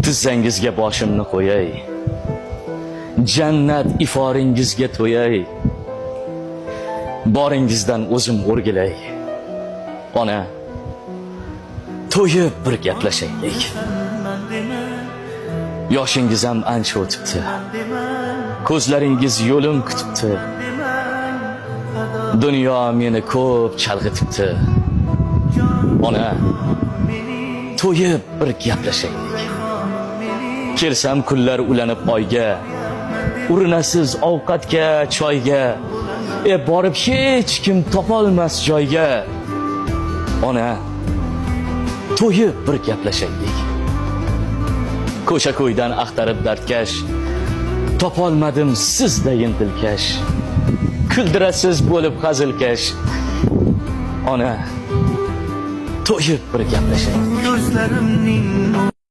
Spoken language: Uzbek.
Tizzangizga boshimni qo'yay. Jannat iforingizga to'yay. Boringizdan o'zim o'rgilay. Ona, to'yib bir gaplashaylik. Yoshingiz ham ancha o'tibdi. Ko'zlaringiz yo'lim kutibdi. Dunyo meni ko'p chalg'itibdi. Ona, to'yib bir gaplashaylik. Kelsam kunlar ulanib oyga, urinasiz ovqatga, choyga. Borib hech kim topolmas joyga. Ona, to'yib bir gaplashaylik. Ko'cha ko'ydan axtarib dardkash, topolmadim sizdayin dilkash. Kuldirasiz bo'lib hazilkash. Ona, to'yib bir gaplashaylik. Ko'zlarimning